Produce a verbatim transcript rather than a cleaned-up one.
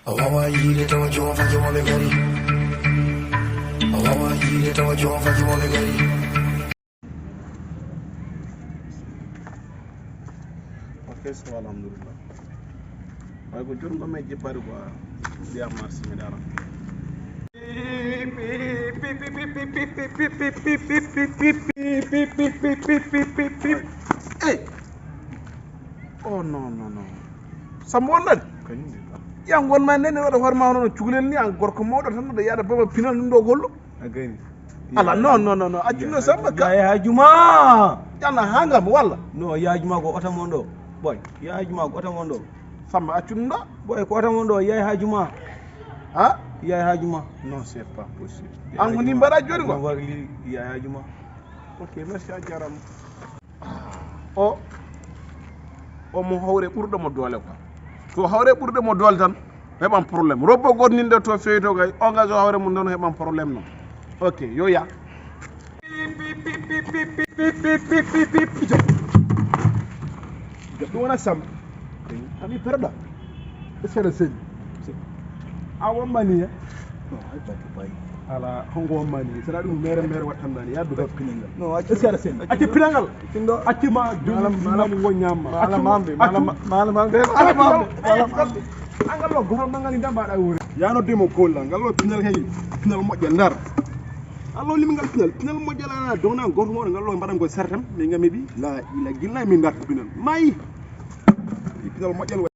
A wawa yiide tawa joom faji mo ɓe gari. A wawa yiide tawa joom faji mo ɓe gari. Ok, so alhamdulillah. Way ko jooni ko men jippari ko mbiya marsi mi dara. Ey. Oh non non non. Sambo on ɗon. Ya ngon ma nden waɗa hoore ma hono cukalel ni, an gorko mawɗo tan ɗo yaada baba pinal ɗum ɗo hollo. A gani. Ala non non non non, accu no Samba ka. Yaay Haaju ma. Jana hangam walla. No Yaay Haaju ma ko oto mon ɗo. Boy, Yaay Haaju ma ko oto mon ɗo. Samba accu ɗum ɗo. Boy ko oto mon ɗo Yaay Haaju ma. Ha? Yaay Haaju ma. Non, c'est pas possible. An ko ni mbaɗa joni ko? Wagli Yaay Haaju ma. Ok, merci, a jarama. O o mo hawre ɓurɗo mo doole quoi. To hawre ɓurɗo mo doole tan heɓan problème. Robbo goto nin ɗo to feyto kay o gaso hawre mum ɗon heɓan problème non. Ok, yo ya. Ɗum wona Samba. Ami perda. Est-ce que aɗa selli? A wommani he? Ala hongo wommani he? Saɗa ɗum mere mere wattannani yaddu. Est-ce que aɗa selli? Acci pinal ngal. Acci ma jumam wo ñamma. Malamamɓe. Malamamɓe. Angal ɗo goto nangal ngal mbaɗa wure. Yano demo kolla ngal ɗo pinal kay. Pinal moƴƴa ndar. Allo limi ngal pinal. Pinal moƴƴa la dona goto mo ngal ɗo mbaɗan ko sartam. Min ngam heɓi la ila gilla min darta pinal. Mayi. Pinal moƴƴal.